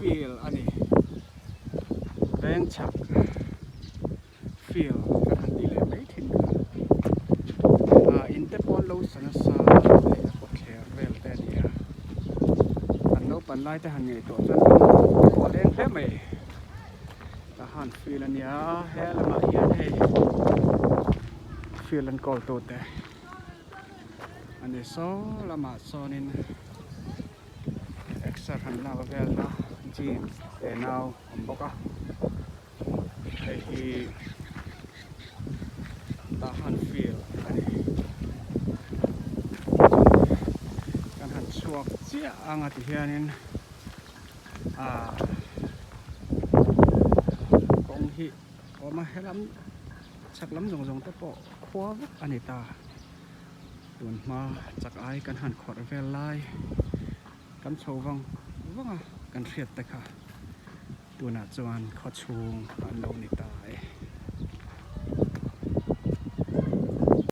Field a ni. Veng chhak field kan han tih leh mai thin kha. Ah in te pawh an lo sa nasa hei a kawtthler vel te a ni a. An naupan lai te han ngaihtuah chuan lung pawh a leng hle mai. Tahan field a nia he lamah hian hei field an kawl tu te a ni saw lamah sawnin exer han lak vel na gym te nau awm bawk a hei hi Tahan field a ni kan han chhuak chiah ang a ti hianin. Ah kawng hi awm a helam chhak lam zawng zawng te pawh khua vek a ni ta tun hma chak ai kan han khawrh vel lai kan chho vang vang a kan hriat te kha tunah chuan khaw chhung an lo ni ta e.